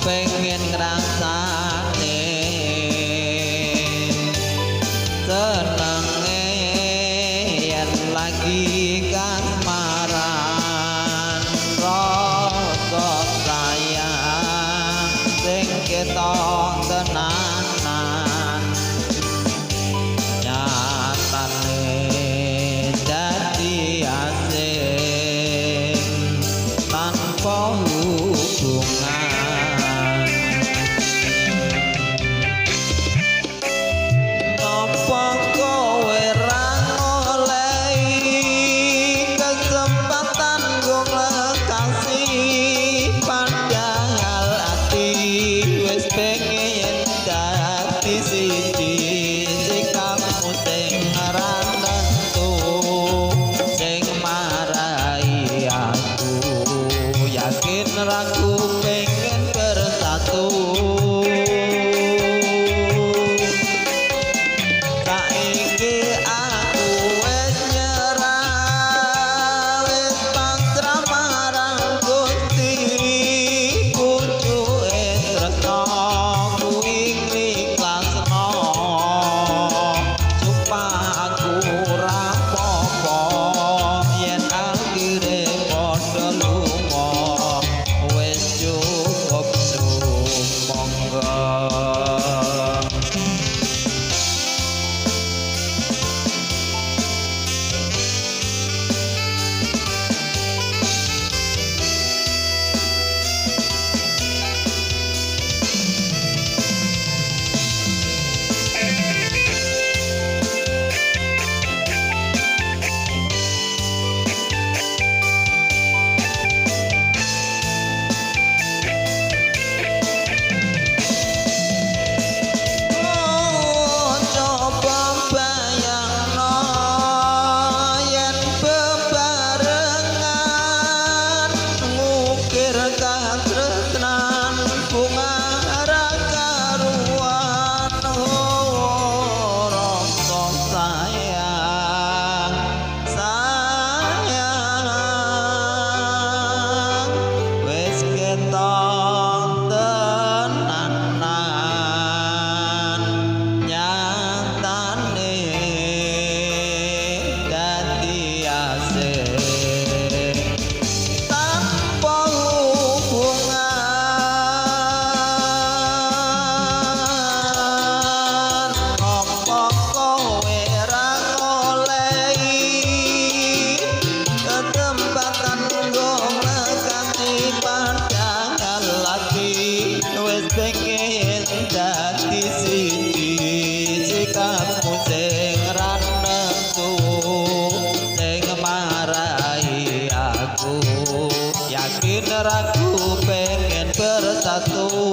Pengen ngrasane senenge yen lagi kasmaran, rasa sayang sing ketok tenanan nyatane dadi asing tanpa hubungan. Napa kowe ra ngolehi kesempatan nggo nglekasi, padahal ati wis pengen dadi siji? Sikapmu sing ra nentu sing marai aku yakin ragu pengen bersatu. Saiki aku wis nyerah, wis pasrah marang Gusti, pucuke tresna kuwi ngikhlasno. Sumpah aku ora apa-apa yen akhire padha lunga, wis cukup sumangga. Oh, coba bayangno yen bebarengan ngukir katresnan bunga ra karuan. Oh, rasa sayang, sayang wis ketok tenanan nyatane dadi asing tanpa hubungan. Apa kowe ra ngolehi kesempatan nggo nglekasi, padahal ati wis pengen dadi siji? Sikapmu sing ra nentu sing marai aku yakin ragu pengen bersatu.